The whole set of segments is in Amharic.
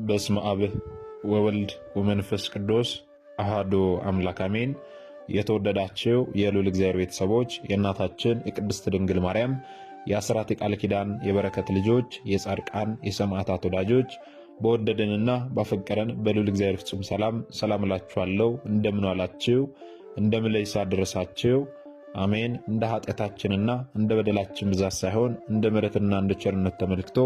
በስመ አብ ወወልድ ወመንፈስ ቅዱስ አሐዱ አምላክ አሜን። የተወደዳችሁ የልዑል እግዚአብሔር ቤተሰቦች፣ የእናታችን የቅድስት ድንግል ማርያም የአስራት የቃል ኪዳን የበረከት ልጆች፣ የጻድቃን የሰማዕታት ወዳጆች፣ በወደደንና ባፈቀረን በልዑል እግዚአብሔር ፍጹም ሰላም ሰላም እላችኋለሁ። እንደምን ዋላችሁ? እንደምን ለይሳ ደረሳችሁ? አሜን። እንደ ኃጢአታችንና እንደ በደላችን ብዛት ሳይሆን እንደ ምሕረትና እንደ ቸርነት ተመልክቶ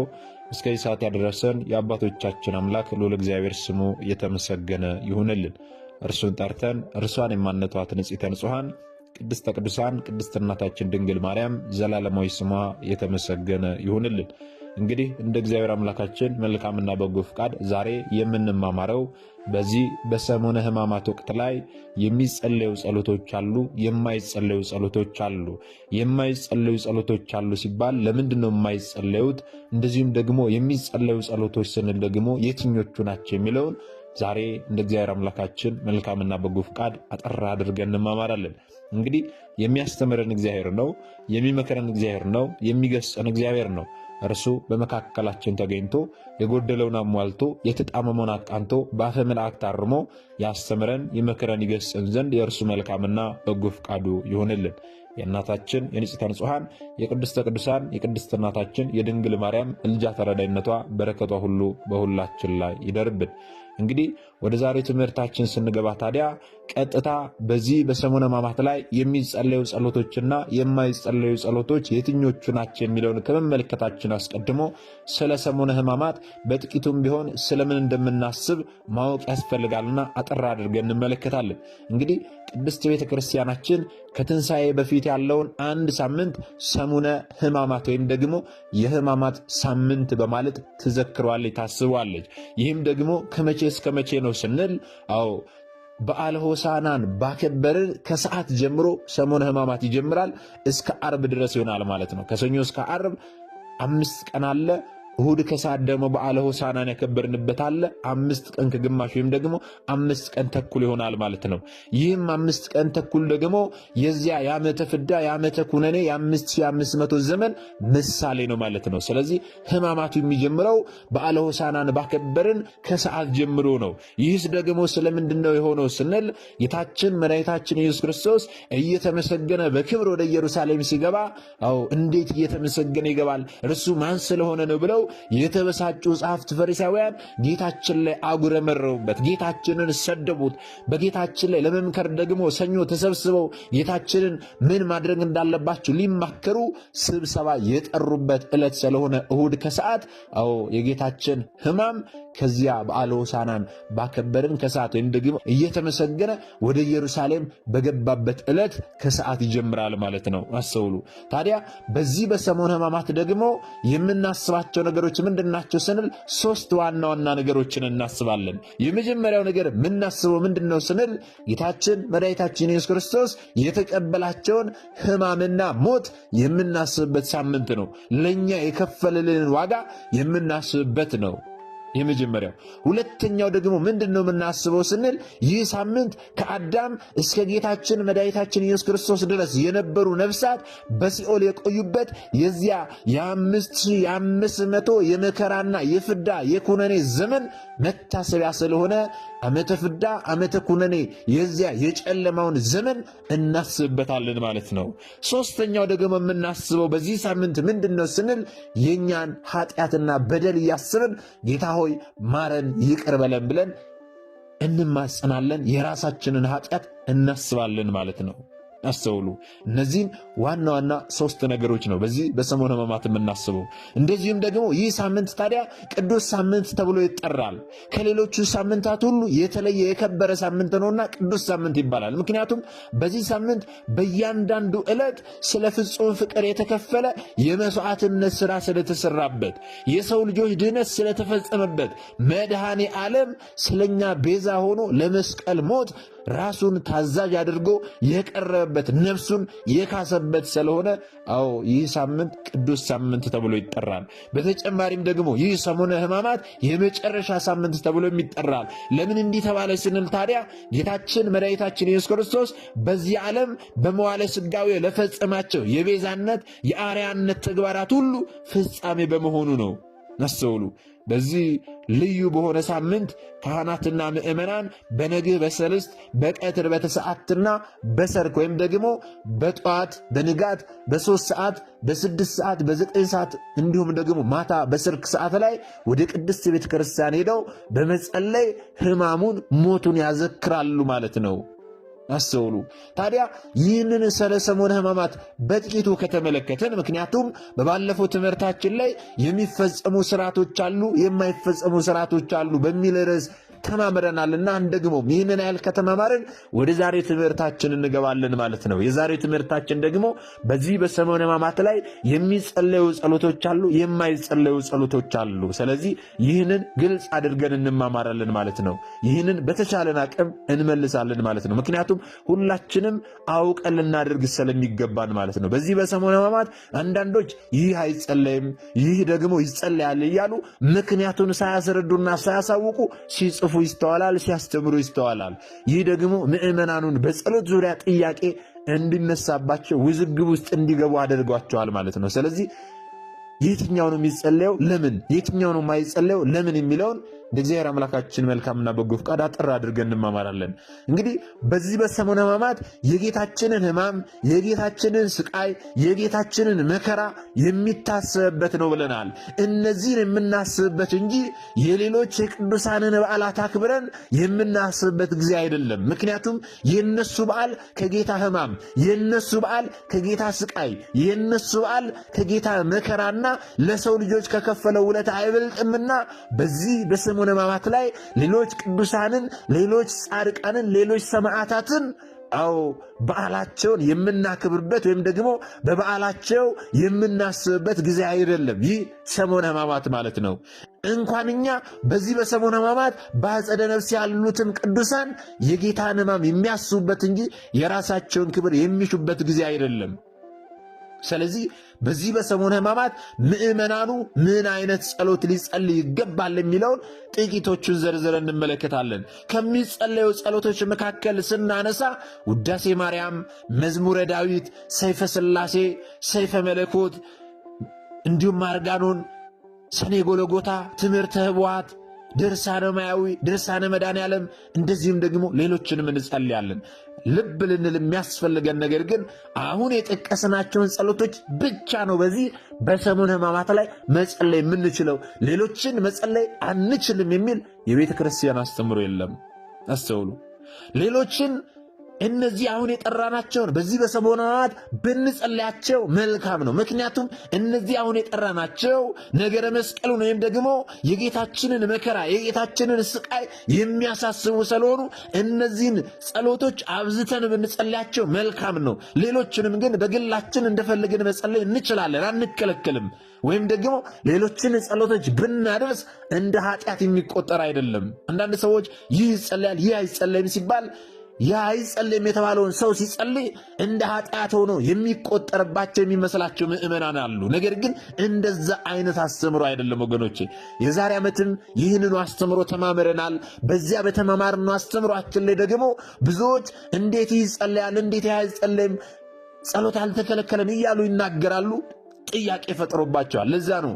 እስከዚህ ሰዓት ያደረሰን የአባቶቻችን አምላክ ልዑል እግዚአብሔር ስሙ እየተመሰገነ ይሁንልን። እርሱን ጠርተን እርሷን የማንተዋት ንጽሕተ ንጹሐን ቅድስተ ቅዱሳን ቅድስት እናታችን ድንግል ማርያም ዘላለማዊ ስሟ የተመሰገነ ይሁንልን። እንግዲህ እንደ እግዚአብሔር አምላካችን መልካምና በጎ ፍቃድ ዛሬ የምንማማረው በዚህ በሰሙነ ሕማማት ወቅት ላይ የሚጸለዩ ጸሎቶች አሉ፣ የማይጸለዩ ጸሎቶች አሉ። የማይጸለዩ ጸሎቶች አሉ ሲባል ለምንድን ነው የማይጸለዩት? እንደዚሁም ደግሞ የሚጸለዩ ጸሎቶች ስንል ደግሞ የትኞቹ ናቸው የሚለውን ዛሬ እንደ እግዚአብሔር አምላካችን መልካምና በጎ ፍቃድ አጠር አድርገን እንማማራለን። እንግዲህ የሚያስተምረን እግዚአብሔር ነው፣ የሚመክረን እግዚአብሔር ነው፣ የሚገስጸን እግዚአብሔር ነው። እርሱ በመካከላችን ተገኝቶ የጎደለውን አሟልቶ የተጣመመውን አቃንቶ በአፈ መላእክት አርሞ ያስተምረን ይመክረን ይገስጸን ዘንድ የእርሱ መልካምና በጎ ፍቃዱ ይሆንልን። የእናታችን የንጽሕተ ንጹሐን የቅድስተ ቅዱሳን የቅድስት እናታችን የድንግል ማርያም እልጃ ተረዳይነቷ በረከቷ ሁሉ በሁላችን ላይ ይደርብን። እንግዲህ ወደ ዛሬ ትምህርታችን ስንገባ ታዲያ ቀጥታ በዚህ በሰሙነ ሕማማት ላይ የሚጸለዩ ጸሎቶችና የማይጸለዩ ጸሎቶች የትኞቹ ናቸው የሚለውን ከመመልከታችን አስቀድሞ ስለ ሰሙነ ሕማማት በጥቂቱም ቢሆን ስለምን እንደምናስብ ማወቅ ያስፈልጋልና አጠር አድርገን እንመለከታለን። እንግዲህ ቅድስት ቤተ ክርስቲያናችን ከትንሣኤ በፊት ያለውን አንድ ሳምንት ሰሙነ ሕማማት ወይም ደግሞ የሕማማት ሳምንት በማለት ትዘክሯለች፣ ታስቧለች። ይህም ደግሞ ከመቼ እስከ መቼ ነው ስንል፣ አዎ፣ በዓለ ሆሳዕናን ባከበርን ከሰዓት ጀምሮ ሰሙነ ሕማማት ይጀምራል። እስከ ዓርብ ድረስ ይሆናል ማለት ነው። ከሰኞ እስከ ዓርብ 5 ቀን አለ። እሁድ ከሰዓት ደግሞ በዓለ ሆሳዕናን ያከበርንበት አለ። 5 ቀን ከግማሽ ወይም ደግሞ 5 ቀን ተኩል ይሆናል ማለት ነው። ይህም 5 ቀን ተኩል ደግሞ የዚያ የዓመተ ፍዳ፣ የዓመተ ኩነኔ፣ የ5500 ዘመን ምሳሌ ነው ማለት ነው። ስለዚህ ሕማማቱ የሚጀምረው በዓለ ሆሳዕናን ባከበርን ከሰዓት ጀምሮ ነው። ይህስ ደግሞ ስለምንድን ነው የሆነው ስንል፣ ጌታችን መድኃኒታችን ኢየሱስ ክርስቶስ እየተመሰገነ በክብር ወደ ኢየሩሳሌም ሲገባ፣ አዎ፣ እንዴት እየተመሰገነ ይገባል? እርሱ ማን ስለሆነ ነው ብለው የተበሳጩ ጸሐፍት ፈሪሳውያን ጌታችን ላይ አጉረመረሙበት፣ ጌታችንን ሰደቡት። በጌታችን ላይ ለመምከር ደግሞ ሰኞ ተሰብስበው ጌታችንን ምን ማድረግ እንዳለባቸው ሊማከሩ ስብሰባ የጠሩበት ዕለት ስለሆነ እሁድ ከሰዓት፣ አዎ፣ የጌታችን ሕማም ከዚያ በዓለ ሆሳዕናን ባከበርን ከሰዓት ወይም ደግሞ እየተመሰገነ ወደ ኢየሩሳሌም በገባበት ዕለት ከሰዓት ይጀምራል ማለት ነው። አስተውሉ። ታዲያ በዚህ በሰሙነ ሕማማት ደግሞ የምናስባቸው ነገሮች ምንድናቸው ስንል ሶስት ዋና ዋና ነገሮችን እናስባለን። የመጀመሪያው ነገር የምናስበው ምንድን ነው ስንል፣ ጌታችን መድኃኒታችን ኢየሱስ ክርስቶስ የተቀበላቸውን ሕማምና ሞት የምናስብበት ሳምንት ነው። ለእኛ የከፈለልንን ዋጋ የምናስብበት ነው የመጀመሪያው። ሁለተኛው ደግሞ ምንድን ነው የምናስበው ስንል፣ ይህ ሳምንት ከአዳም እስከ ጌታችን መድኃኒታችን ኢየሱስ ክርስቶስ ድረስ የነበሩ ነፍሳት በሲኦል የቆዩበት የዚያ የ5500 የመከራና የፍዳ የኩነኔ ዘመን መታሰቢያ ስለሆነ ዓመተ ፍዳ፣ ዓመተ ኩነኔ፣ የዚያ የጨለማውን ዘመን እናስብበታለን ማለት ነው። ሶስተኛው ደግሞ የምናስበው በዚህ ሳምንት ምንድን ነው ስንል፣ የእኛን ኃጢአትና በደል እያስብን ጌታ ሆይ ማረን፣ ይቅር በለን ብለን እንማጸናለን። የራሳችንን ኃጢአት እናስባለን ማለት ነው። አስተውሉ። እነዚህን ዋና ዋና ሶስት ነገሮች ነው በዚህ በሰሙነ ሕማማት የምናስበው። እንደዚሁም ደግሞ ይህ ሳምንት ታዲያ ቅዱስ ሳምንት ተብሎ ይጠራል። ከሌሎቹ ሳምንታት ሁሉ የተለየ የከበረ ሳምንት ነውና ቅዱስ ሳምንት ይባላል። ምክንያቱም በዚህ ሳምንት በእያንዳንዱ ዕለት ስለ ፍጹም ፍቅር የተከፈለ የመስዋዕትነት ስራ ስለተሰራበት፣ የሰው ልጆች ድህነት ስለተፈጸመበት፣ መድኃኔ ዓለም ስለኛ ቤዛ ሆኖ ለመስቀል ሞት ራሱን ታዛዥ አድርጎ የቀረበበት ነፍሱን የካሰበት ስለሆነ አዎ ይህ ሳምንት ቅዱስ ሳምንት ተብሎ ይጠራል። በተጨማሪም ደግሞ ይህ ሰሙነ ሕማማት የመጨረሻ ሳምንት ተብሎ ይጠራል። ለምን እንዲህ ተባለ ስንል ታዲያ ጌታችን መድኃኒታችን ኢየሱስ ክርስቶስ በዚህ ዓለም በመዋለ ሥጋዌ ለፈጸማቸው የቤዛነት የአርያነት ተግባራት ሁሉ ፍጻሜ በመሆኑ ነው። አስተውሉ። በዚህ ልዩ በሆነ ሳምንት ካህናትና ምእመናን በነግህ በሰልስት በቀትር በተሰዓትና በሰርክ ወይም ደግሞ በጠዋት በንጋት በ3 ሰዓት በ6 ሰዓት በ9 ሰዓት እንዲሁም ደግሞ ማታ በሰርክ ሰዓት ላይ ወደ ቅድስት ቤተ ክርስቲያን ሄደው በመጸለይ ሕማሙን ሞቱን ያዘክራሉ ማለት ነው። አስተውሉ። ታዲያ ይህንን ስለ ሰሙነ ሕማማት በጥቂቱ ከተመለከትን፣ ምክንያቱም በባለፈው ትምህርታችን ላይ የሚፈጸሙ ስርዓቶች አሉ፣ የማይፈጸሙ ስርዓቶች አሉ በሚል ርዕስ ተማምረናልና እንደግሞም ይህንን ያህል ከተማማርን ወደ ዛሬ ትምህርታችን እንገባለን ማለት ነው። የዛሬ ትምህርታችን ደግሞ በዚህ በሰሙነ ሕማማት ላይ የሚጸለዩ ጸሎቶች አሉ፣ የማይጸለዩ ጸሎቶች አሉ። ስለዚህ ይህንን ግልጽ አድርገን እንማማራለን ማለት ነው። ይህንን በተቻለን አቅም እንመልሳለን ማለት ነው። ምክንያቱም ሁላችንም አውቀን ልናደርግ ስለሚገባን ማለት ነው። በዚህ በሰሙነ ሕማማት አንዳንዶች ይህ አይጸለይም፣ ይህ ደግሞ ይጸለያል እያሉ ምክንያቱን ሳያስረዱና ሳያሳውቁ ሲጽፉ ይስተዋላል፣ ሲያስተምሩ ይስተዋላል። ይህ ደግሞ ምዕመናኑን በጸሎት ዙሪያ ጥያቄ እንዲነሳባቸው ውዝግብ ውስጥ እንዲገቡ አድርጓቸዋል ማለት ነው። ስለዚህ የትኛው ነው የሚጸለየው ለምን፣ የትኛው ነው የማይጸለየው ለምን የሚለውን እንደ እግዚአብሔር አምላካችን መልካምና በጎ ፍቃድ አጠር አድርገን እንማማራለን። እንግዲህ በዚህ በሰሙነ ሕማማት የጌታችንን ሕማም፣ የጌታችንን ስቃይ፣ የጌታችንን መከራ የሚታሰብበት ነው ብለናል። እነዚህን የምናስብበት እንጂ የሌሎች የቅዱሳንን በዓላት አክብረን የምናስብበት ጊዜ አይደለም። ምክንያቱም የነሱ በዓል ከጌታ ሕማም፣ የነሱ በዓል ከጌታ ስቃይ፣ የነሱ በዓል ከጌታ መከራና ለሰው ልጆች ከከፈለው ውለታ አይበልጥምና በዚህ በሰሙነ ሕማማት ላይ ሌሎች ቅዱሳንን፣ ሌሎች ጻድቃንን፣ ሌሎች ሰማዕታትን አዎ በዓላቸውን የምናክብርበት ወይም ደግሞ በበዓላቸው የምናስብበት ጊዜ አይደለም። ይህ ሰሙነ ሕማማት ማለት ነው። እንኳን እኛ በዚህ በሰሙነ ሕማማት በአጸደ ነፍስ ያሉትን ቅዱሳን የጌታን ሕማም የሚያስቡበት እንጂ የራሳቸውን ክብር የሚሹበት ጊዜ አይደለም። ስለዚህ በዚህ በሰሙነ ሕማማት ምዕመናኑ ምን አይነት ጸሎት ሊጸልይ ይገባል የሚለውን ጥቂቶቹን ዘርዝረን እንመለከታለን። ከሚጸለዩ ጸሎቶች መካከል ስናነሳ ውዳሴ ማርያም፣ መዝሙረ ዳዊት፣ ሰይፈ ሥላሴ፣ ሰይፈ መለኮት እንዲሁም አርጋኖን፣ ሰኔ ጎለጎታ፣ ትምህርተ ኅቡዓት፣ ድርሳነ ማያዊ፣ ድርሳነ መድኃኔዓለም እንደዚሁም ደግሞ ሌሎችንም እንጸልያለን። ልብ ልንል የሚያስፈልገን ነገር ግን አሁን የጠቀስናቸውን ጸሎቶች ብቻ ነው በዚህ በሰሙነ ሕማማት ላይ መጸለይ የምንችለው። ሌሎችን መጸለይ አንችልም የሚል የቤተ ክርስቲያን አስተምሮ የለም። አስተውሉ። ሌሎችን እነዚህ አሁን የጠራናቸውን በዚህ በሰሙነ ሕማማት ብንጸልያቸው መልካም ነው። ምክንያቱም እነዚህ አሁን የጠራናቸው ነገረ መስቀሉን ወይም ደግሞ የጌታችንን መከራ የጌታችንን ስቃይ የሚያሳስቡ ስለሆኑ እነዚህን ጸሎቶች አብዝተን ብንጸልያቸው መልካም ነው። ሌሎችንም ግን በግላችን እንደፈለግን መጸለይ እንችላለን፣ አንከለከልም። ወይም ደግሞ ሌሎችን ጸሎቶች ብናደርስ እንደ ኃጢአት የሚቆጠር አይደለም። አንዳንድ ሰዎች ይህ ይጸለያል፣ ይህ አይጸለይም ሲባል ያ አይጸልይም የተባለውን ሰው ሲጸልይ እንደ ኃጢአት ሆኖ የሚቆጠርባቸው የሚመስላቸው ምዕመናን አሉ። ነገር ግን እንደዛ አይነት አስተምሮ አይደለም ወገኖቼ። የዛሬ ዓመትም ይህንኑ አስተምሮ ተማምረናል። በዚያ በተማማርነው አስተምሯችን ላይ ደግሞ ብዙዎች እንዴት ይጸለያል፣ እንዴት አይጸለይም፣ ጸሎት አልተከለከለም እያሉ ይናገራሉ። ጥያቄ ፈጥሮባቸዋል። ለዛ ነው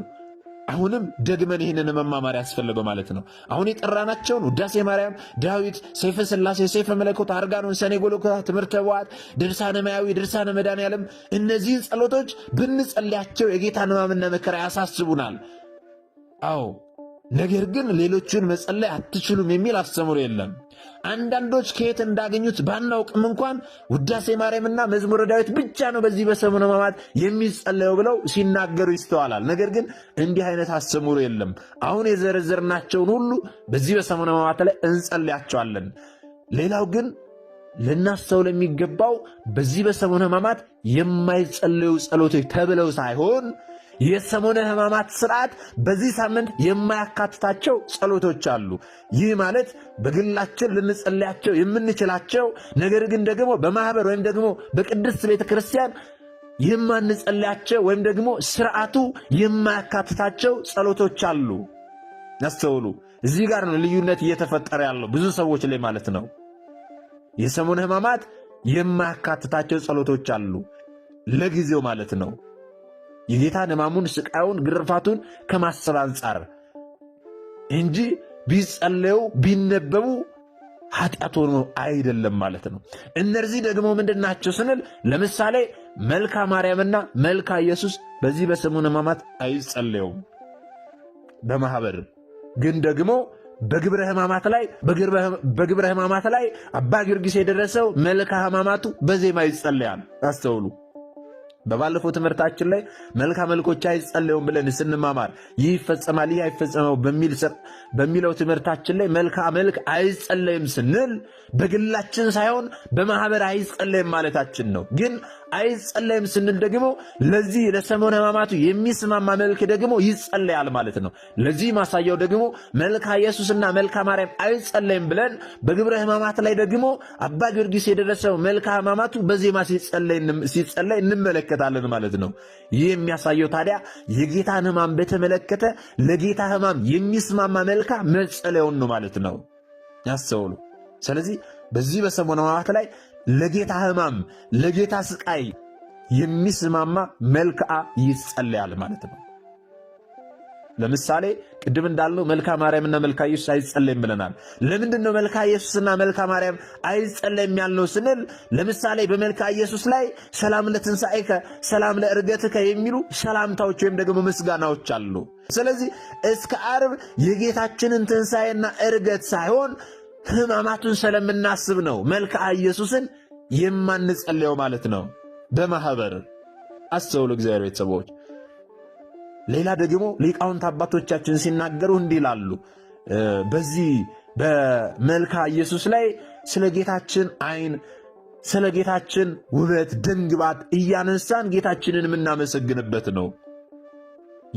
አሁንም ደግመን ይህንን መማማር ያስፈልገው ማለት ነው። አሁን የጠራናቸውን ውዳሴ ማርያም፣ ዳዊት፣ ሰይፈ ሥላሴ፣ ሰይፈ መለኮት፣ አርጋኖን፣ ሰኔ ጎልጎታ፣ ትምህርተ ኅቡዓት፣ ድርሳነ ማያዊ፣ ድርሳነ መድኃኔዓለም እነዚህን ጸሎቶች ብንጸልያቸው የጌታን ሕማምና መከራ ያሳስቡናል። አዎ ነገር ግን ሌሎቹን መጸለይ አትችሉም የሚል አስተምሮ የለም። አንዳንዶች ከየት እንዳገኙት ባናውቅም እንኳን ውዳሴ ማርያምና መዝሙረ ዳዊት ብቻ ነው በዚህ በሰሙነ ሕማማት የሚጸለየው ብለው ሲናገሩ ይስተዋላል። ነገር ግን እንዲህ አይነት አስተምሮ የለም። አሁን የዘረዘርናቸውን ሁሉ በዚህ በሰሙነ ሕማማት ላይ እንጸልያቸዋለን። ሌላው ግን ልናስተውል የሚገባው በዚህ በሰሙነ ሕማማት የማይጸለዩ ጸሎቶች ተብለው ሳይሆን የሰሙነ ሕማማት ስርዓት በዚህ ሳምንት የማያካትታቸው ጸሎቶች አሉ። ይህ ማለት በግላችን ልንጸልያቸው የምንችላቸው ነገር ግን ደግሞ በማህበር ወይም ደግሞ በቅድስት ቤተ ክርስቲያን የማንጸልያቸው ወይም ደግሞ ስርዓቱ የማያካትታቸው ጸሎቶች አሉ። አስተውሉ። እዚህ ጋር ነው ልዩነት እየተፈጠረ ያለው ብዙ ሰዎች ላይ ማለት ነው። የሰሙነ ሕማማት የማያካትታቸው ጸሎቶች አሉ፣ ለጊዜው ማለት ነው። የጌታን ሕማሙን፣ ስቃዩን፣ ግርፋቱን ከማሰብ አንጻር እንጂ ቢጸለዩ ቢነበቡ ኃጢአት ሆኖ አይደለም ማለት ነው። እነዚህ ደግሞ ምንድን ናቸው ስንል ለምሳሌ መልካ ማርያምና መልካ ኢየሱስ በዚህ በሰሙነ ሕማማት አይጸለዩም በማህበር ግን ደግሞ በግብረ ሕማማት ላይ በግብረ ሕማማት ላይ አባ ጊዮርጊስ የደረሰው መልካ ሕማማቱ በዜማ ይጸለያል። አስተውሉ። በባለፈው ትምህርታችን ላይ መልካ መልኮች አይጸለዩም ብለን ስንማማር ይህ ይፈጸማል፣ ይህ አይፈጸመው በሚለው ትምህርታችን ላይ መልካ መልክ አይጸለይም ስንል በግላችን ሳይሆን በማህበር አይጸለይም ማለታችን ነው። ግን አይጸለይም ስንል ደግሞ ለዚህ ለሰሙነ ሕማማቱ የሚስማማ መልክ ደግሞ ይጸለያል ማለት ነው። ለዚህ ማሳያው ደግሞ መልካ ኢየሱስና መልካ ማርያም አይጸለይም ብለን በግብረ ሕማማት ላይ ደግሞ አባ ጊዮርጊስ የደረሰው መልካ ሕማማቱ በዜማ ሲጸለይ እንመለከታለን ማለት ነው። ይህ የሚያሳየው ታዲያ የጌታን ሕማም በተመለከተ ለጌታ ሕማም የሚስማማ መልካ መጸለዩን ነው ማለት ነው። ያስተውሉ። ስለዚህ በዚህ በሰሙነ ሕማማት ላይ ለጌታ ሕማም ለጌታ ስቃይ የሚስማማ መልክዓ ይጸለያል ማለት ነው። ለምሳሌ ቅድም እንዳልነው መልካ ማርያምና መልካ ኢየሱስ አይጸለይም ብለናል። ለምንድን ነው መልካ ኢየሱስና መልካ ማርያም አይጸለይም ያልነው ስንል ለምሳሌ በመልካ ኢየሱስ ላይ ሰላም ለትንሣኤከ፣ ሰላም ለዕርገትከ የሚሉ ሰላምታዎች ወይም ደግሞ ምስጋናዎች አሉ። ስለዚህ እስከ ዓርብ የጌታችንን ትንሣኤና ዕርገት ሳይሆን ሕማማቱን ስለምናስብ ነው መልክዓ ኢየሱስን የማንጸልየው ማለት ነው። በማህበር አስተውሉ፣ እግዚአብሔር ቤተሰቦች። ሌላ ደግሞ ሊቃውንት አባቶቻችን ሲናገሩ እንዲህ ይላሉ። በዚህ በመልክዓ ኢየሱስ ላይ ስለ ጌታችን ዓይን፣ ስለ ጌታችን ውበት ደምግባት እያነሳን ጌታችንን የምናመሰግንበት ነው።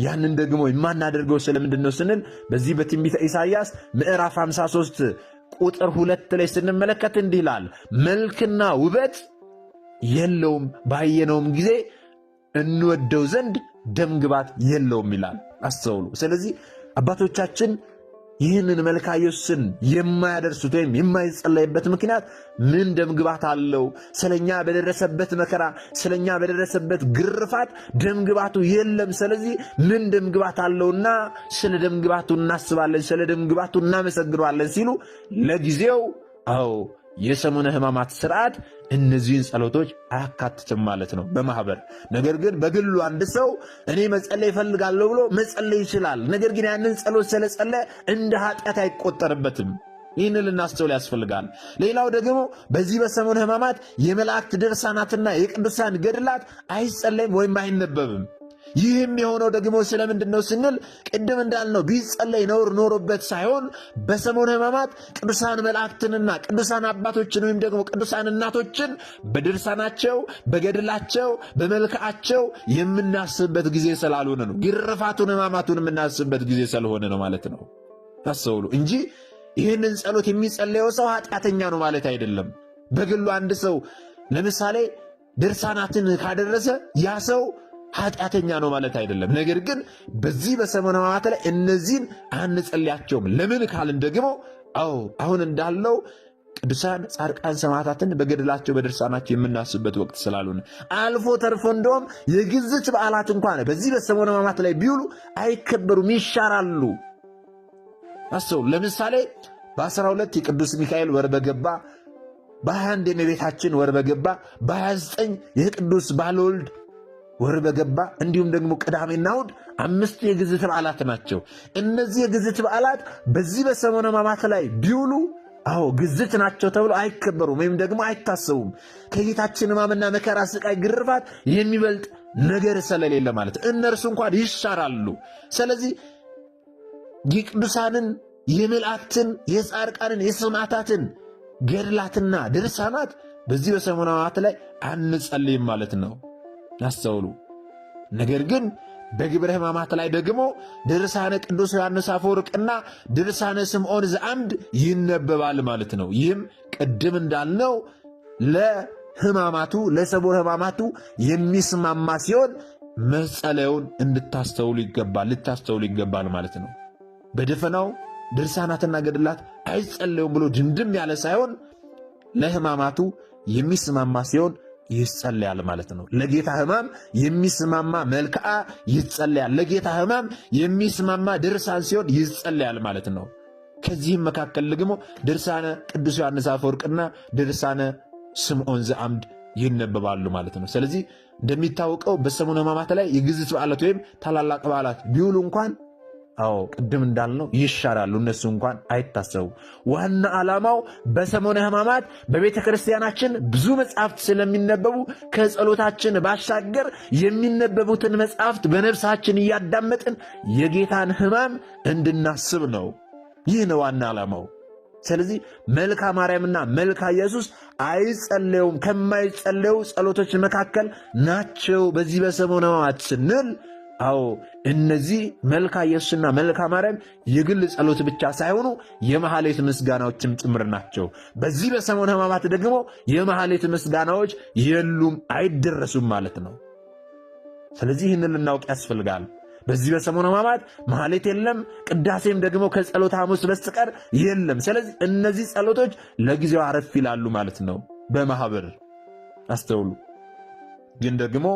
ያንን ደግሞ የማናደርገው ስለምንድን ነው ስንል በዚህ በትንቢተ ኢሳይያስ ምዕራፍ 53 ቁጥር 2 ላይ ስንመለከት እንዲህ ይላል፣ መልክና ውበት የለውም፣ ባየነውም ጊዜ እንወደው ዘንድ ደምግባት የለውም ይላል። አስተውሉ። ስለዚህ አባቶቻችን ይህንን መልክዓ ኢየሱስን የማያደርሱት ወይም የማይጸለይበት ምክንያት ምን ደምግባት አለው? ስለኛ በደረሰበት መከራ፣ ስለኛ በደረሰበት ግርፋት ደምግባቱ የለም። ስለዚህ ምን ደምግባት አለውና ስለ ደምግባቱ እናስባለን፣ ስለ ደምግባቱ እናመሰግነዋለን ሲሉ ለጊዜው አዎ የሰሙነ ሕማማት ስርዓት እነዚህን ጸሎቶች አያካትትም ማለት ነው በማህበር። ነገር ግን በግሉ አንድ ሰው እኔ መጸለይ እፈልጋለሁ ብሎ መጸለይ ይችላል። ነገር ግን ያንን ጸሎት ስለጸለየ እንደ ኃጢአት አይቆጠርበትም። ይህንን ልናስተውል ያስፈልጋል። ሌላው ደግሞ በዚህ በሰሙነ ሕማማት የመላእክት ድርሳናትና የቅዱሳን ገድላት አይጸለይም ወይም አይነበብም። ይህም የሆነው ደግሞ ስለምንድን ነው ስንል ቅድም እንዳልነው ቢጸለይ ነውር ኖሮበት ሳይሆን በሰሙነ ሕማማት ቅዱሳን መላእክትንና ቅዱሳን አባቶችን ወይም ደግሞ ቅዱሳን እናቶችን በድርሳናቸው፣ በገድላቸው፣ በመልክዓቸው የምናስብበት ጊዜ ስላልሆነ ነው። ግርፋቱን ሕማማቱን የምናስብበት ጊዜ ስለሆነ ነው ማለት ነው። ታስተውሉ እንጂ ይህንን ጸሎት የሚጸለየው ሰው ኃጢአተኛ ነው ማለት አይደለም። በግሉ አንድ ሰው ለምሳሌ ድርሳናትን ካደረሰ ያ ሰው ኃጢአተኛ ነው ማለት አይደለም። ነገር ግን በዚህ በሰሙነ ሕማማት ላይ እነዚህን አንጸልያቸውም። ለምን ካልን ደግሞ አዎ አሁን እንዳለው ቅዱሳን ጻድቃን ሰማዕታትን በገድላቸው በድርሳናቸው የምናስብበት ወቅት ስላልሆነ አልፎ ተርፎ እንደውም የግዝት በዓላት እንኳን በዚህ በሰሙነ ሕማማት ላይ ቢውሉ አይከበሩም፣ ይሻራሉ። አስተውሉ። ለምሳሌ በ12 የቅዱስ ሚካኤል ወር በገባ፣ በ21 የእመቤታችን ወር በገባ፣ በ29 የቅዱስ ባለወልድ ወር በገባ፣ እንዲሁም ደግሞ ቅዳሜና እሑድ 5 የግዝት በዓላት ናቸው። እነዚህ የግዝት በዓላት በዚህ በሰሙነ ሕማማት ላይ ቢውሉ አዎ ግዝት ናቸው ተብሎ አይከበሩም ወይም ደግሞ አይታሰቡም። ከጌታችን ሕማምና መከራ፣ ስቃይ፣ ግርፋት የሚበልጥ ነገር ስለሌለ ማለት እነርሱ እንኳን ይሻራሉ። ስለዚህ የቅዱሳንን የመላእክትን የጻድቃንን የሰማዕታትን ገድላትና ድርሳናት በዚህ በሰሙነ ሕማማት ላይ አንጸልይም ማለት ነው። አስተውሉ። ነገር ግን በግብረ ሕማማት ላይ ደግሞ ድርሳነ ቅዱስ ዮሐንስ አፈወርቅና ድርሳነ ስምዖን ዘአምድ ይነበባል ማለት ነው። ይህም ቅድም እንዳልነው ለሕማማቱ ለሰቡረ ሕማማቱ የሚስማማ ሲሆን መጸለዩን እንድታስተውሉ ይገባል፣ ልታስተውሉ ይገባል ማለት ነው። በደፈናው ድርሳናትና ገድላት አይጸለዩም ብሎ ድምድም ያለ ሳይሆን ለሕማማቱ የሚስማማ ሲሆን ይጸለያል ማለት ነው። ለጌታ ሕማም የሚስማማ መልክዓ ይጸለያል። ለጌታ ሕማም የሚስማማ ድርሳን ሲሆን ይጸለያል ማለት ነው። ከዚህም መካከል ደግሞ ድርሳነ ቅዱስ ዮሐንስ አፈወርቅና ድርሳነ ስምዖን ዘአምድ ይነበባሉ ማለት ነው። ስለዚህ እንደሚታወቀው በሰሙነ ሕማማት ላይ የግዝት በዓላት ወይም ታላላቅ በዓላት ቢውሉ እንኳን አዎ ቅድም እንዳልነው ይሻራሉ። እነሱ እንኳን አይታሰቡ። ዋና ዓላማው በሰሙነ ሕማማት በቤተ ክርስቲያናችን ብዙ መጽሐፍት ስለሚነበቡ ከጸሎታችን ባሻገር የሚነበቡትን መጽሐፍት በነፍሳችን እያዳመጥን የጌታን ሕማም እንድናስብ ነው። ይህ ነው ዋና ዓላማው። ስለዚህ መልካ ማርያምና መልካ ኢየሱስ አይጸለዩም፣ ከማይጸለዩ ጸሎቶች መካከል ናቸው። በዚህ በሰሙነ ሕማማት ስንል አዎ እነዚህ መልካ ኢየሱስና መልካ ማርያም የግል ጸሎት ብቻ ሳይሆኑ የመሐሌት ምስጋናዎችም ጭምር ናቸው። በዚህ በሰሙነ ሕማማት ደግሞ የመሐሌት ምስጋናዎች የሉም፣ አይደረሱም ማለት ነው። ስለዚህ ይህንን ልናውቅ ያስፈልጋል። በዚህ በሰሙነ ሕማማት መሐሌት የለም፣ ቅዳሴም ደግሞ ከጸሎተ ሐሙስ በስተቀር የለም። ስለዚህ እነዚህ ጸሎቶች ለጊዜው አረፍ ይላሉ ማለት ነው። በማህበር አስተውሉ። ግን ደግሞ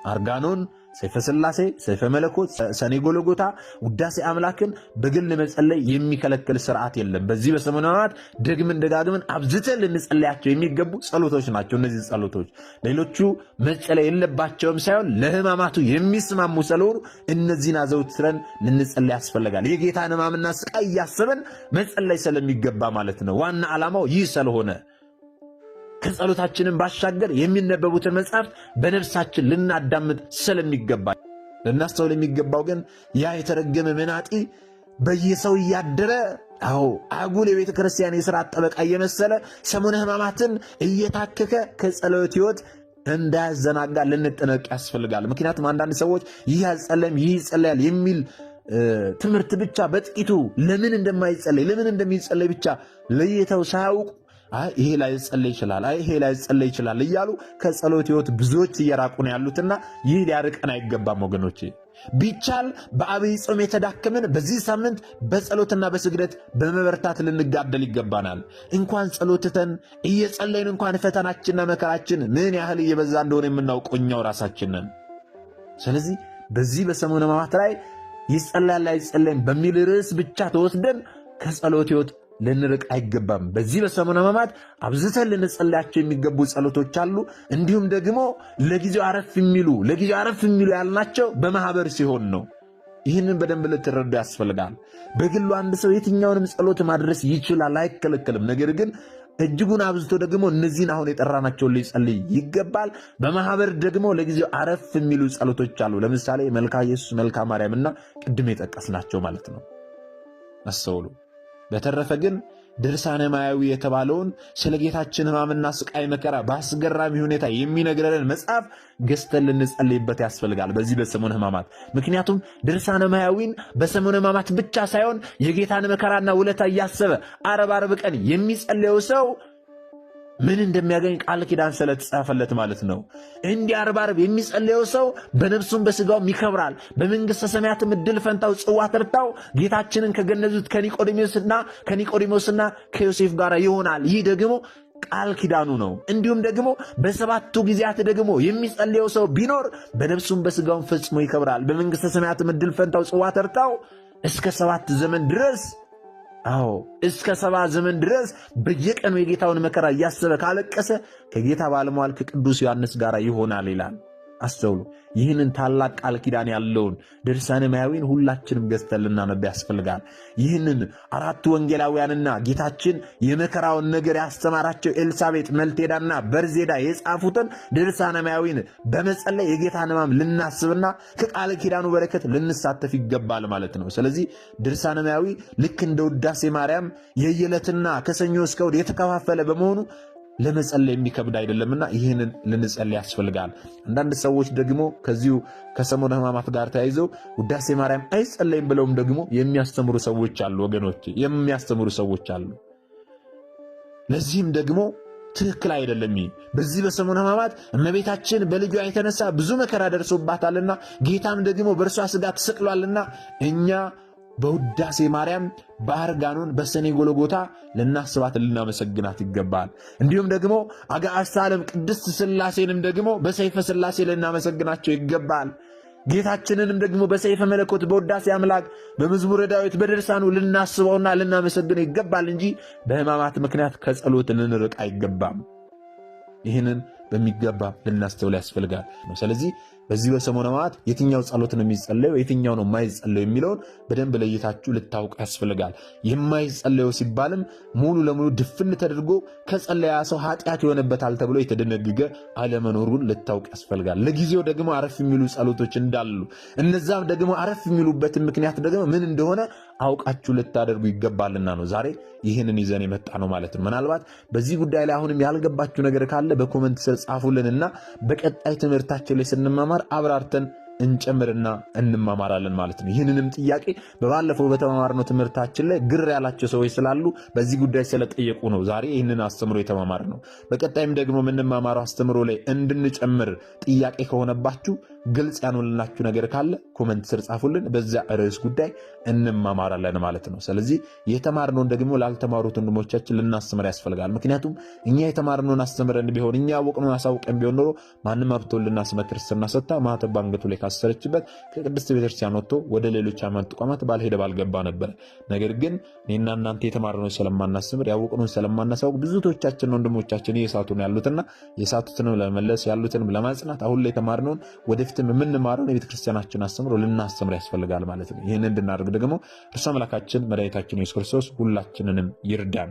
አርጋኖን፣ ሰይፈ ሥላሴ፣ ሰይፈ መለኮት፣ ሰኔ ጎልጎታ፣ ውዳሴ አምላክን በግል መጸለይ የሚከለክል ስርዓት የለም። በዚህ በሰሙነ ሕማማት ደግመን ደጋግመን አብዝተን ልንጸለያቸው የሚገቡ ጸሎቶች ናቸው። እነዚህ ጸሎቶች ሌሎቹ መጸለይ የለባቸውም ሳይሆን ለሕማማቱ የሚስማሙ ስለሆኑ እነዚህን አዘውትረን ልንጸለይ ያስፈልጋል። የጌታን ሕማምና ስቃይ እያሰበን መጸለይ ስለሚገባ ማለት ነው። ዋና ዓላማው ይህ ስለሆነ ከጸሎታችንን ባሻገር የሚነበቡትን መጽሐፍት በነፍሳችን ልናዳምጥ ስለሚገባ ልናስተውል የሚገባው ግን ያ የተረገመ መናጢ በየሰው እያደረ አዎ አጉል የቤተ ክርስቲያን የሥርዓት ጠበቃ እየመሰለ ሰሙነ ሕማማትን እየታከከ ከጸሎት ሕይወት እንዳያዘናጋ ልንጠነቅ ያስፈልጋል። ምክንያቱም አንዳንድ ሰዎች ይህ አይጸለይም፣ ይህ ይጸለያል የሚል ትምህርት ብቻ በጥቂቱ ለምን እንደማይጸለይ ለምን እንደሚጸለይ ብቻ ለይተው ሳያውቁ ይሄ ላይጸለይ ይችላል፣ አይ ይሄ ላይጸለይ ይችላል እያሉ ከጸሎት ሕይወት ብዙዎች እየራቁ ነው ያሉትና ይህ ሊያርቀን አይገባም ወገኖቼ። ቢቻል በአብይ ጾም የተዳከምን በዚህ ሳምንት በጸሎትና በስግደት በመበርታት ልንጋደል ይገባናል። እንኳን ጸሎትተን እየጸለይን እንኳን ፈተናችንና መከራችን ምን ያህል እየበዛ እንደሆነ የምናውቀው እኛው ራሳችን ነን። ስለዚህ በዚህ በሰሙነ ሕማማት ላይ ይጸለያል አይጸለይም በሚል ርዕስ ብቻ ተወስደን ከጸሎት ሕይወት ልንርቅ አይገባም። በዚህ በሰሙነ ሕማማት አብዝተን ልንጸልያቸው የሚገቡ ጸሎቶች አሉ። እንዲሁም ደግሞ ለጊዜው አረፍ የሚሉ ለጊዜው አረፍ የሚሉ ያልናቸው በማህበር ሲሆን ነው። ይህንን በደንብ ልትረዱ ያስፈልጋል። በግሉ አንድ ሰው የትኛውንም ጸሎት ማድረስ ይችላል፣ አይከለከልም። ነገር ግን እጅጉን አብዝቶ ደግሞ እነዚህን አሁን የጠራናቸውን ሊጸልይ ይገባል። በማህበር ደግሞ ለጊዜው አረፍ የሚሉ ጸሎቶች አሉ። ለምሳሌ መልካ ኢየሱስ፣ መልካ ማርያምና ቅድም የጠቀስናቸው ማለት ነው። አስተውሉ። በተረፈ ግን ድርሳነ ማያዊ የተባለውን ስለ ጌታችን ሕማምና ስቃይ መከራ በአስገራሚ ሁኔታ የሚነግረንን መጽሐፍ ገዝተን ልንጸልይበት ያስፈልጋል፣ በዚህ በሰሙነ ሕማማት። ምክንያቱም ድርሳነ ማያዊን በሰሙነ ሕማማት ብቻ ሳይሆን የጌታን መከራና ውለታ እያሰበ ዓርብ ዓርብ ቀን የሚጸልየው ሰው ምን እንደሚያገኝ ቃል ኪዳን ስለተጻፈለት ማለት ነው። እንዲህ ዓርብ ዓርብ የሚጸልየው ሰው በነፍሱም በስጋውም ይከብራል። በመንግሥተ ሰማያትም ዕድል ፈንታው ጽዋ ተርታው ጌታችንን ከገነዙት ከኒቆዲሞስና ከዮሴፍ ጋር ይሆናል። ይህ ደግሞ ቃል ኪዳኑ ነው። እንዲሁም ደግሞ በሰባቱ ጊዜያት ደግሞ የሚጸልየው ሰው ቢኖር በነፍሱም በስጋውም ፈጽሞ ይከብራል። በመንግሥተ ሰማያትም ዕድል ፈንታው ጽዋ ተርታው እስከ 7 ዘመን ድረስ አዎ እስከ 70 ዘመን ድረስ በየቀኑ የጌታውን መከራ እያሰበ ካለቀሰ ከጌታ ባለሟል ከቅዱስ ዮሐንስ ጋር ይሆናል ይላል። አስተውሉ። ይህንን ታላቅ ቃል ኪዳን ያለውን ድርሳነ ማያዊን ሁላችንም ገዝተን ልናነብ ያስፈልጋል። ይህንን አራቱ ወንጌላውያንና ጌታችን የመከራውን ነገር ያስተማራቸው ኤልሳቤጥ፣ መልቴዳና በርዜዳ የጻፉትን ድርሳነ ማያዊን በመጸለይ የጌታን ሕማም ልናስብና ከቃል ኪዳኑ በረከት ልንሳተፍ ይገባል ማለት ነው። ስለዚህ ድርሳነ ማያዊ ልክ እንደ ውዳሴ ማርያም የየዕለትና ከሰኞ እስከ እሑድ የተከፋፈለ በመሆኑ ለመጸለይ የሚከብድ አይደለምና ይህንን ልንጸልይ ያስፈልጋል። አንዳንድ ሰዎች ደግሞ ከዚሁ ከሰሙነ ሕማማት ጋር ተያይዘው ውዳሴ ማርያም አይጸለይም ብለውም ደግሞ የሚያስተምሩ ሰዎች አሉ። ወገኖች የሚያስተምሩ ሰዎች አሉ። ለዚህም ደግሞ ትክክል አይደለም። በዚህ በሰሙነ ሕማማት እመቤታችን በልጇ የተነሳ ብዙ መከራ ደርሶባታልና ጌታም ደግሞ በእርሷ ሥጋ ተሰቅሏልና እኛ በውዳሴ ማርያም በአርጋኖን በሰኔ ጎልጎታ ልናስባት ልናመሰግናት ይገባል። እንዲሁም ደግሞ አጋዕዝተ ዓለም ቅድስት ሥላሴንም ደግሞ በሰይፈ ሥላሴ ልናመሰግናቸው ይገባል። ጌታችንንም ደግሞ በሰይፈ መለኮት በውዳሴ አምላክ በመዝሙረ ዳዊት በድርሳኑ ልናስበውና ልናመሰግነው ይገባል እንጂ በሕማማት ምክንያት ከጸሎት ልንርቅ አይገባም። ይህንን በሚገባ ልናስተውል ያስፈልጋል። ስለዚህ በዚህ በሰሙነ ሕማማት የትኛው ጸሎት ነው የሚጸለየው፣ የትኛው ነው የማይጸለየው የሚለውን በደንብ ለይታችሁ ልታውቁ ያስፈልጋል። የማይጸለየው ሲባልም ሙሉ ለሙሉ ድፍን ተደርጎ ከጸለያ ሰው ኃጢአት ይሆንበታል ተብሎ የተደነገገ አለመኖሩን ልታውቅ ያስፈልጋል። ለጊዜው ደግሞ አረፍ የሚሉ ጸሎቶች እንዳሉ፣ እነዛም ደግሞ አረፍ የሚሉበትን ምክንያት ደግሞ ምን እንደሆነ አውቃችሁ ልታደርጉ ይገባልና ነው ዛሬ ይህንን ይዘን የመጣ ነው ማለት ነው። ምናልባት በዚህ ጉዳይ ላይ አሁንም ያልገባችሁ ነገር ካለ በ comment ስር ጻፉልንና በቀጣይ ትምህርታችን ላይ ስንማማር አብራርተን እንጨምርና እንማማራለን ማለት ነው። ይህንንም ጥያቄ በባለፈው በተማማርነው ትምህርታችን ላይ ግር ያላቸው ሰዎች ስላሉ በዚህ ጉዳይ ስለጠየቁ ነው ዛሬ ይህንን አስተምሮ የተማማርነው። በቀጣይም ደግሞ የምንማማረው አስተምሮ ላይ እንድንጨምር ጥያቄ ከሆነባችሁ ግልጽ ያልሆነላችሁ ነገር ካለ comment ስር ጻፉልን። በዚያ ርዕስ ጉዳይ እንማማራለን ማለት ነው። ስለዚህ የተማርነውን ደግሞ ላልተማሩት ወንድሞቻችን ልናስተምር ያስፈልጋል። ምክንያቱም እኛ የተማርነውን አስተምረን ቢሆን፣ እኛ ያወቅነውን አሳውቀን ቢሆን ኖሮ ማንም ሀብቶን ልናስመ ክርስትና ሰጥታ ማኅተብ ባንገቱ ላይ ካሰረችበት ከቅድስት ቤተክርስቲያን ወጥቶ ወደ ሌሎች ሃይማኖት ተቋማት ባልሄደ ባልገባ ነበረ። ነገር ግን እኔና እናንተ የተማርነውን ስለማናስተምር፣ ያወቅነውን ስለማናሳውቅ ብዙቶቻችን ወንድሞቻችን እየሳቱ ነው ያሉትና የሳቱትንም ለመመለስ፣ ያሉትንም ለማጽናት አሁን ላይ የተማርነውን ወደፊት የምንማረውን የቤተክርስቲያናችን አስተምሮ ልናስተምር ያስፈልጋል ማለት ነው። ይህን እንድናደርግ ደግሞ እርሱ አምላካችን መድኃኒታችን ኢየሱስ ክርስቶስ ሁላችንንም ይርዳን።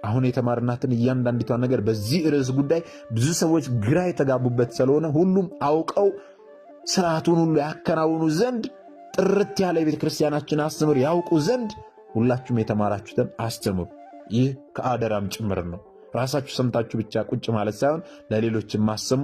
አሁን የተማርናትን እያንዳንዲቷን ነገር በዚህ ርዕስ ጉዳይ ብዙ ሰዎች ግራ የተጋቡበት ስለሆነ ሁሉም አውቀው ስርዓቱን ሁሉ ያከናውኑ ዘንድ፣ ጥርት ያለ የቤተክርስቲያናችን አስተምሮ ያውቁ ዘንድ ሁላችሁም የተማራችሁትን አስተምሩ። ይህ ከአደራም ጭምር ነው። ራሳችሁ ሰምታችሁ ብቻ ቁጭ ማለት ሳይሆን ለሌሎችም ማሰሙ፣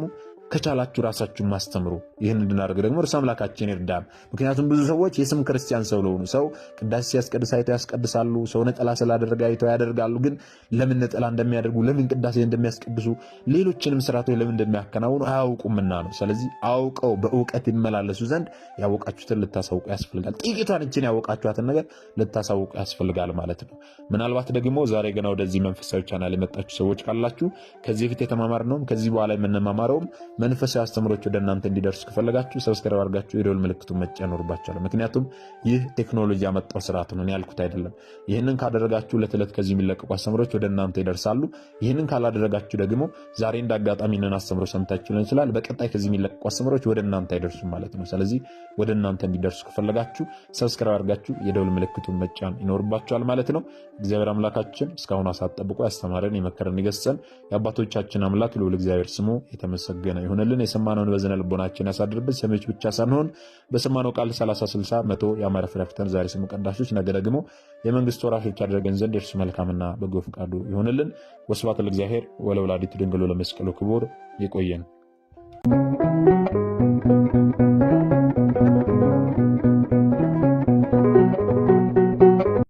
ከቻላችሁ ራሳችሁን ማስተምሩ። ይህን እንድናደርግ ደግሞ እርሱ አምላካችን ይርዳን። ምክንያቱም ብዙ ሰዎች የስም ክርስቲያን ሰው ለሆኑ ሰው ቅዳሴ ሲያስቀድስ አይተው ያስቀድሳሉ። ሰው ነጠላ ስላደረገ አይተው ያደርጋሉ። ግን ለምን ነጠላ እንደሚያደርጉ፣ ለምን ቅዳሴ እንደሚያስቀድሱ፣ ሌሎችንም ስርዓቶች ለምን እንደሚያከናውኑ አያውቁምና ነው። ስለዚህ አውቀው በእውቀት ይመላለሱ ዘንድ ያወቃችሁትን ልታሳውቁ ያስፈልጋል። ጥቂቷን እችን ያወቃችኋትን ነገር ልታሳውቁ ያስፈልጋል ማለት ነው። ምናልባት ደግሞ ዛሬ ገና ወደዚህ መንፈሳዊ ቻናል የመጣችሁ ሰዎች ካላችሁ ከዚህ በፊት የተማማርነውም ከዚህ በኋላ የምንማማረውም መንፈሳዊ አስተምሮች ወደ እናንተ እንዲደርሱ ከፈለጋችሁ subscribe አድርጋችሁ የደወል ምልክቱን መጫን ይኖርባችኋል። ምክንያቱም ይህ ቴክኖሎጂ ያመጣው ስርዓት ነው፣ እኔ ያልኩት አይደለም። ይህንን ካደረጋችሁ ዕለት ዕለት ከዚህ የሚለቀቁ አስተምሮች ወደ እናንተ ይደርሳሉ። ይህንን ካላደረጋችሁ ደግሞ ዛሬ እንደ አጋጣሚ ይህንን አስተምሮ ሰምታችሁ ሊሆን ይችላል፣ በቀጣይ ከዚህ የሚለቀቁ አስተምሮች ወደ እናንተ አይደርሱም ማለት ነው። ስለዚህ ወደ እናንተ እንዲደርሱ ከፈለጋችሁ subscribe አድርጋችሁ የደወል ምልክቱን መጫን ይኖርባችኋል ማለት ነው። እግዚአብሔር አምላካችን እስካሁን ሰዓት ጠብቆ ያስተማረን፣ የመከረን፣ የገሰጸን የአባቶቻችን አምላክ ልዑል እግዚአብሔር ስሙ የተመሰገነ ይሁንልን። የሰማነውን በዝነ ልቦናችን ያሳድርብን። ሰሚዎች ብቻ ሳንሆን በሰማነው ቃል 30፣ 60፣ 100 ያማረ ፍሬ አፍርተን ዛሬ ስሙ ቀዳሾች ነገ ደግሞ የመንግስት ወራሾች ያደረገን ዘንድ የእርሱ መልካምና በጎ ፈቃዱ ይሁንልን። ወስብሐት ለእግዚአብሔር ወለወላዲቱ ድንግል ለመስቀሉ ክቡር። ይቆየን።